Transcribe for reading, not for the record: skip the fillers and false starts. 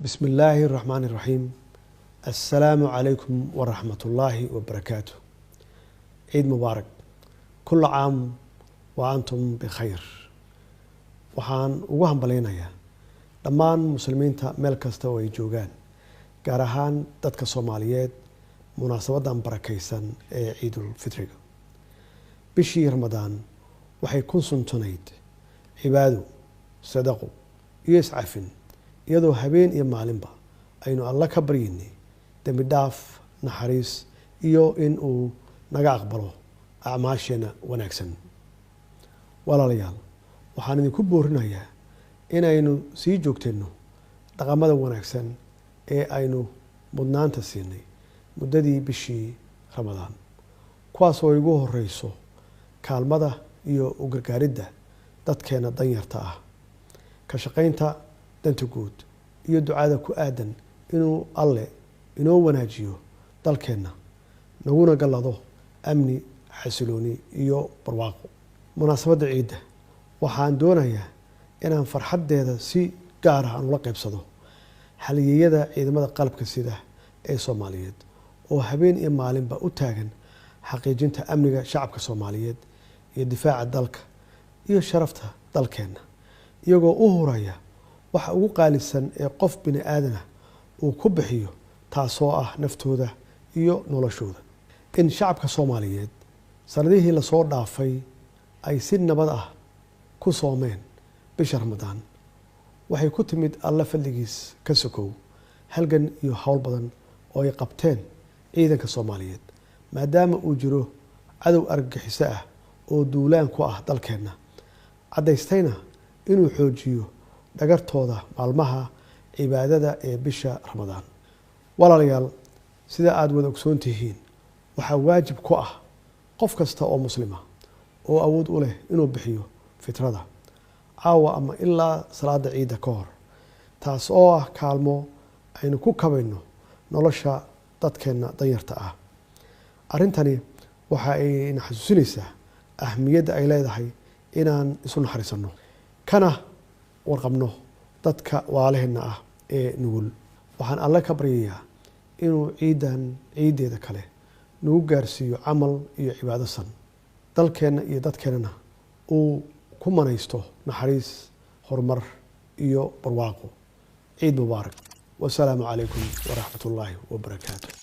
Bismi illaahi araxmaani iraxiim. Assalaamu calaykum waraxmat ullaahi wabarakaatu. Ciid mubaarak, kulla caam wa antum bikhayr. Waxaan ugu hambalyaynayaa dhammaan muslimiinta meel kasta oo ay joogaan, gaar ahaan dadka Soomaaliyeed, munaasabadan barakaysan ee Ciidulfitriga. Bishii Ramadaan waxay ku suntunayd cibaado, sadaqo iyo iscafin, iyadoo habeen iyo maalinba aynu Alla ka baryaynay dembi dhaaf, naxariis iyo in uu naga aqbalo acmaasheena wanaagsan. Walaalayaal, waxaan idinku boorinayaa inaynu sii joogtayno dhaqamada wanaagsan ee aynu mudnaanta siinay muddadii bishii Ramadaan, kuwaas oo igu horeyso kaalmada iyo u gargaaridda dadkeena danyarta ah, ka shaqaynta danta guud iyo ducada ku aadan inuu Alle inoo wanaajiyo dalkeenna, naguna gallado amni, xasilooni iyo barwaaqo. Munaasabadda ciidda waxaan doonayaa inaan farxaddeeda si gaar ah aan ula qaybsado halyeeyada ciidamada qalabka sida ee Soomaaliyeed oo habeen iyo maalinba u taagan xaqiijinta amniga shacabka Soomaaliyeed iyo difaaca dalka iyo sharafta dalkeenna, iyagoo u huraya waxa ugu qaalisan ee qof bini aadanah uu ku bixiyo, taasoo ah naftooda iyo noloshooda. In shacabka Soomaaliyeed sanadihii lasoo dhaafay ay si nabad ah ku soomeen bisha Ramadaan waxay ku timid Alla fadligiis ka sokow halgan iyo howl badan oo ay qabteen ciidanka Soomaaliyeed, maadaama uu jiro cadow argagixiso ah oo duulaan ku ah dalkeenna, caddaystayna inuu xoojiyo dhagartooda maalmaha cibaadada ee bisha Ramadaan. Walaalayaal, sida aada wada ogsoon tihiin, waxaa waajib ku ah qof kasta oo muslima oo awood u leh inuu bixiyo fitrada caawa ama ilaa salaada ciidda ka hor, taas oo ah kaalmo aynu ku kabayno nolosha dadkeenna danyarta ah. Arrintani waxa ayna xasuusinaysaa ahmiyadda ay leedahay inaan isu naxariisanno kana warqabno dadka walaalaheenna ah ee nugul. Waxaan Alle ka baryayaa inuu ciidan ciiddeeda kale nagu gaarsiiyo camal iyo cibaado san, dalkeenna iyo dadkeennana uu ku manaysto naxariis, horumar iyo barwaaqo. Ciid mubaarak. Wasalaamu calaykum waraxmat ullaahi wabarakaatu.